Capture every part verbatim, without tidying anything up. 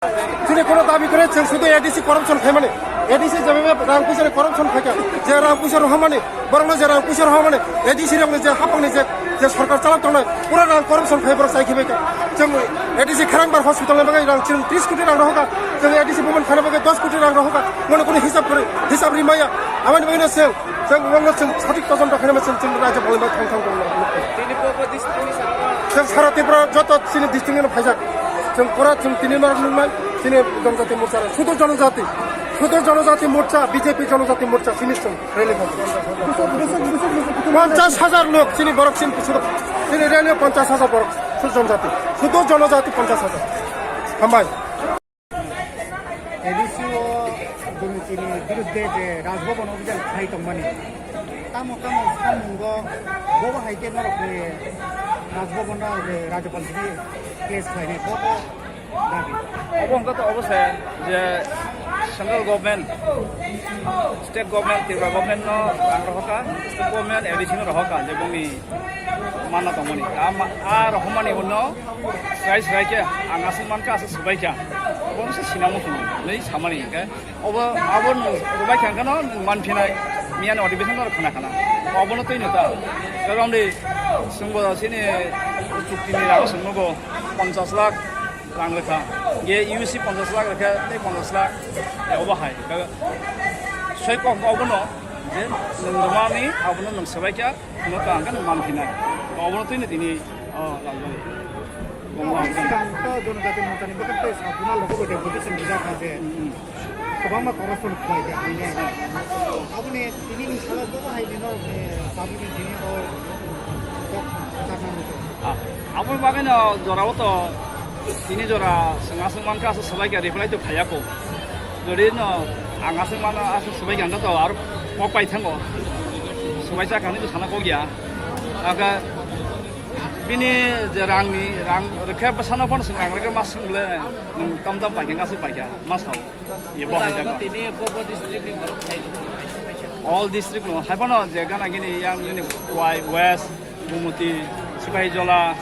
Chini kono dabi kwrwi chwng sudu A D C corruption khaimani. A D C jebe rang puisa ni corruption khaikha. Je rang puisa rohormani, borokno je rang puisa rohormani, A D C rokni je hapangni je, je sarkar chalok tongnai, pura rang corruption khai borok chai khibaikha. Chwng A D C Kharangbar hospital ni bagwi rang chwng tris koti rang rohorkha. Chwng A D C bumani thana bagwi dos koti rang rohorkha. Mone kunu hisab kwrwi, hisab rimaya. Aboni bagwino chwng, chwng borokno chwng sothik todonto khainai chwng, chwng rajya bolai bai thang thang tongna. Chwng sara Tripura joto chini district ni phaijak. Chwng pura chwng tini norok nungnai chini Janajati Morcha, Sudur Janajati, Sudur Janajati Morcha, B J P Janajati Morcha, chini chwng rally khamu. Ponchas hajar lok chini borok chini sudur, chini rally ponchas hajar borok, Sudur Janajati, Sudur Janajati ponchas hajar. Hambai. A D C o chini birudde je Rajbhavan obhijan khai tongmani. Tamo tamo samungo bobo hai khe norok ni Rajbhavan o je Rajyapal sidi place khlainai bobo dabi. Obo hwnkha to obo se je central government, state government, Tripura government no rang rohorkha, state government A D C no rohorkha je bongni manna tongmani. A ma-, a rohormani uno srai srai khe ang aswk mankha, aswk swbaikha. Obo se sinamo hinwi samani hinkhe. Obo abo nwng rwbaikha hwnkhe no nwng manphinai. Miyani adhibeshon no khna khna. Obono twi nw ta. Karon di chwngbo chini chukti ni rago chwngnogo ponchas lakh rang rwkha. Ge U C ponchas lakh rwkha, tei ponchas lakh obo hai. Soi kok obono je nwng rwmani abono nwng swbaikha. Hwnwi tong ang khe nwng manphinai. Obono twino tini, o, Rajbari. Swkang to Janajati Morchani bwkhak tei Sabuna logo bo deputation rijak kha je. Hmm. Kwbangma corruption khlai kha hwnwi. Aboni tini ni salo bo hai dino, eh, sabuni dini o kok charna muchung. Ah, aboni bagwino jorao to tini jora swng aswk mankha, aswk swbai kha reply to phaiya ko. Jodi no ang aswk mano, aswk swbai kha to aro kok pai thango. Swbai cha kha hwnwi to sana kok ya. Aka bini je rangni, rang rwkhe bwsano phano swng rang rwkhe ma swng le nwng tam tam paikha, aswk paikha ma sao. Ye bo hai jaga. Tini Bobo district ni borok khai. All district no hai phano je gana gini yang unit Y, West, Gumoti, Sipahijola,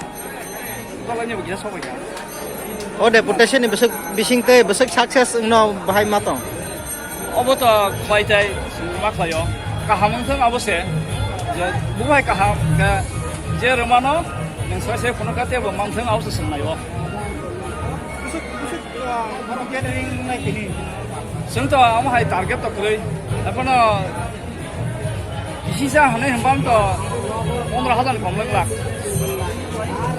Sipahijola ni bo kisa sok paikha. O deputation ni bwswk bising tei bwswk success wngno bahai ma tong? Obo to khlai tai, ma khlaio. Kaham wng thung abo se. Je, bo hai kaham, khe je rwmano, nwng sai sai phunukha tei bo mang thung abo se swngnaio. Bwswk, bwswk, ah, bono gathering wngnai tini. Chwng to amo hai target to kwrwi. Ebono kisi sa hwnwi hwnba to pondro hajar ni kom wng lak.